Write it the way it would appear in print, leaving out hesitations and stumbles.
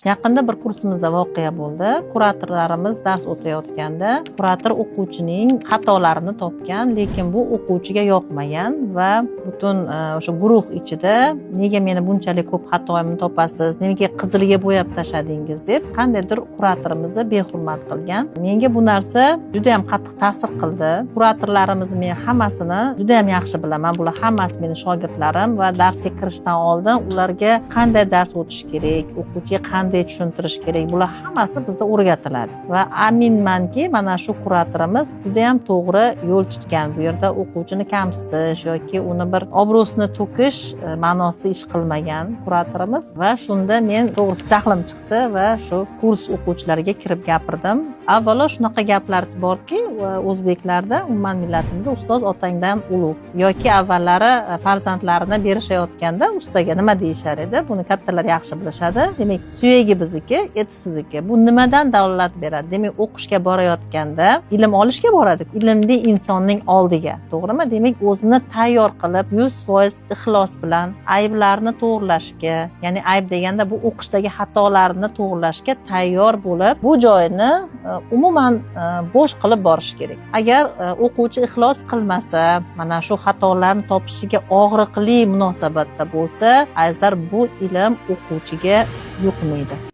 Yaqinda bir kursimizda voqea bo'ldi. Kuratorlarimiz dars o'tayotganda kurator o'quvchining xatolarini topgan, lekin bu o'quvchiga yoqmagan va butun o'sha guruh ichida "Nega meni bunchalik ko'p xatoyimni topasiz, nega qizilga bo'yab tashladingiz?" deb qandaydir kuratorimizni behurmat qilgan. Menga bu narsa juda yam qattiq ta'sir qildi. Kuratorlarimizni men hammasini juda yam yaxshi bilaman. Bular hammasi meni shogirdlarim va darsga kirishdan oldin ularga qanday dars o'tish kerak, o'quvchiga qanday tushuntirish kerak, bular hammasi bizda o'rgatiladi. Va aminmanki, mana shu kuratorimiz juda yam to'g'ri yo'l tutgan. Bu yerda o'quvchini kamsitish yoki uni bir obro'sini to'kish ma'nosida ish qilmagan kuratorimiz. Va shunda men, to'g'risi, jahlim chiqdi va shu kurs o'quvchilariga kirib gapirdim. Avvalo, shunaqa gaplar borki, o'zbeklarda, umuman millatimizda "Ustoz otangdan ulug'" yoki avvallari farzandlarini berishayotganda ustaga nima deyishar edi, buni kattalar yaxshi bilishadi. Demak, suyagi bizniki, eti sizniki. Bu nimadan dalolat beradi? Demak, o'qishga borayotganda ilm olishga boradi, ilmli insonning oldiga, to'g'rimi? Demak, o'zini tayyor qilib, 100% ixlos bilan ayblarni to'g'irlashga, ya'ni ayb deganda bu o'qishdagi xatolarni to'g'irlashga tayyor bo'lib, bu joyini umuman bo'sh qilib borish kerak. Agar o'quvchi ixlos qilmasa, mana shu xatolarni topishiga og'riqli munosabatda bo'lsa, azizlar, bu ilm o'quvchiga yuqmaydi.